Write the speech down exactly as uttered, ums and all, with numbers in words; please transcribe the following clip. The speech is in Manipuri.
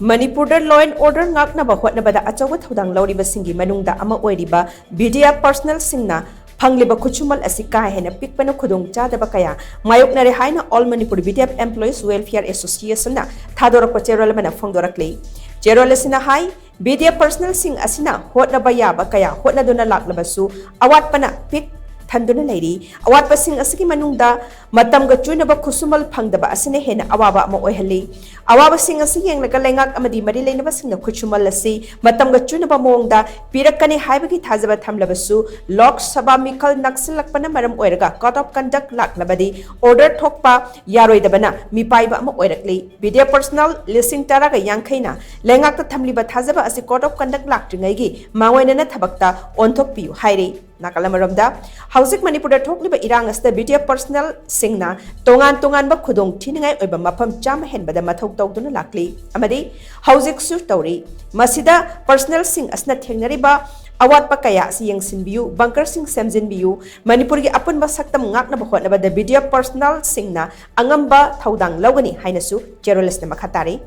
ꯃꯅꯤꯄꯨꯔꯗ law and order ꯉꯥꯛꯅꯕ ꯍꯣꯠꯅꯕꯗ ꯑꯆꯧꯕ ꯊꯧꯗꯥꯡ ꯂꯧꯔꯤꯕꯁꯤꯡꯒꯤ ꯃꯅꯨꯡꯗ ꯑꯃ ꯑꯣꯏꯔꯤꯕ B D F personnelꯁꯤꯡꯅ ꯐꯪꯂꯤꯕ ꯈꯨꯠꯁꯨꯃꯜ ꯑꯁꯤ ꯀꯥ ꯍꯦꯟꯅ ꯄꯤꯛꯄꯅ ꯈꯨꯗꯣꯡ ꯆꯥꯗꯕ ꯀꯌꯥ ꯃꯥꯌꯣꯛꯅꯔꯦ ꯍꯥꯏꯅ All Manipur B D F Employees Welfare Associationꯅ ꯊꯥꯗꯣꯔꯛꯄ ꯆꯦꯔꯣꯜ ꯑꯃꯅ ꯐꯣꯡꯗꯣꯔꯛꯂꯤ꯫ ꯆꯦꯔꯣꯜ ꯑꯁꯤꯅ ꯍꯥꯏ, B D F personnelꯁꯤꯡ ꯑꯁꯤꯅ ꯍꯣꯠꯅꯕ ꯌꯥꯕ ꯀꯌꯥ ꯍꯣꯠꯅꯗꯨꯅ ꯂꯥꯛꯂꯕꯁꯨ ꯑꯋꯥꯠꯄꯅ ꯄꯤꯛ ꯊꯟꯗꯨꯅ ꯂꯩꯔꯤ꯫ ꯑꯋꯥꯠꯄꯁꯤꯡ ꯑꯁꯤꯒꯤ ꯃꯅꯨꯡꯗ ꯃꯇꯝꯒ ꯆꯨꯅꯕ ꯈꯨꯠꯁꯨꯃꯜ ꯐꯪꯗꯕ ꯑꯁꯤꯅ ꯍꯦꯟꯅ ꯑꯋꯥꯕ ꯑꯃ ꯑꯣꯏꯍꯜꯂꯤ꯫ ꯑꯋꯥꯕꯁꯤꯡ ꯑꯁꯤ ꯌꯦꯡꯂꯒ ꯂꯩꯉꯥꯛ ꯑꯃꯗꯤ ꯃꯔꯤ ꯂꯩꯅꯕꯁꯤꯡꯅ ꯈꯨꯠꯁꯨꯃꯜ ꯑꯁꯤ ꯃꯇꯝꯒ ꯆꯨꯅꯕ ꯃꯑꯣꯡꯗ ꯄꯤꯔꯛꯀꯅꯤ ꯍꯥꯏꯕꯒꯤ ꯊꯥꯖꯕ ꯊꯝꯂꯕꯁꯨ, ꯂꯣꯛ ꯁꯚꯥ ꯃꯤꯈꯜ ꯅꯛꯁꯤꯜꯂꯛꯄꯅ ꯃꯔꯝ ꯑꯣꯏꯔꯒ code of conduct ꯂꯥꯛꯂꯕꯗꯤ order ꯊꯣꯛꯄ ꯌꯥꯔꯣꯏꯗꯕꯅ ꯃꯤꯄꯥꯏꯕ ꯑꯃ ꯑꯣꯏꯔꯛꯂꯤ꯫ B D F personnel ꯂꯤꯁꯤꯡ ꯇꯔꯥꯒ ꯌꯥꯡꯈꯩꯅ ꯂꯩꯉꯥꯛꯇ ꯊꯝꯂꯤꯕ ꯊꯥꯖꯕ ꯑꯁꯤ code of conduct ꯂꯥꯛꯇ꯭ꯔꯤꯉꯩꯒꯤ ꯃꯥꯡꯑꯣꯏꯅꯅ ꯊꯕꯛꯇ ꯑꯣꯟꯊꯣꯛꯄꯤꯌꯨ ꯍꯥꯏꯔꯤ꯫ ꯅꯥꯀꯜ ꯑꯃꯔꯣꯝꯗ, ꯍꯧꯖꯤꯛ ꯃꯅꯤꯄꯨꯔꯗ ꯊꯣꯛꯂꯤꯕ ꯏꯔꯥꯡ ꯑꯁꯤꯗ B D F personnelꯁꯤꯡꯅ ꯇꯣꯉꯥꯟ ꯇꯣꯉꯥꯟꯕ ꯈꯨꯗꯣꯡ ꯊꯤꯅꯤꯡꯉꯥꯏ ꯑꯣꯏꯕ ꯃꯐꯝ ꯆꯥꯝꯃ ꯍꯦꯟꯕꯗ ꯃꯊꯧ ꯇꯧꯗꯨꯅ ꯂꯥꯛꯂꯤ ꯑꯃꯗꯤ ꯍꯧꯖꯤꯛꯁꯨ ꯇꯧꯔꯤ꯫ ꯃꯁꯤꯗ personnelꯁꯤꯡ ꯑꯁꯤꯅ ꯊꯦꯡꯅꯔꯤꯕ ꯑꯋꯥꯠꯄ ꯀꯌꯥ ꯑꯁꯤ ꯌꯦꯡꯁꯤꯟꯕꯤꯌꯨ, bunkerꯁꯤꯡ ꯁꯦꯝꯖꯤꯟꯕꯤꯌꯨ, ꯃꯅꯤꯄꯨꯔꯒꯤ ꯑꯄꯨꯟꯕ ꯁꯛꯇꯝ ꯉꯥꯛꯅꯕ ꯍꯣꯠꯅꯕꯗ B D F personnelꯁꯤꯡꯅ ꯑꯉꯝꯕ ꯊꯧꯗꯥꯡ ꯂꯧꯒꯅꯤ ꯍꯥꯏꯅꯁꯨ ꯆꯦꯔꯣꯜ ꯑꯁꯤꯅ ꯃꯈꯥ ꯇꯥꯔꯤ꯫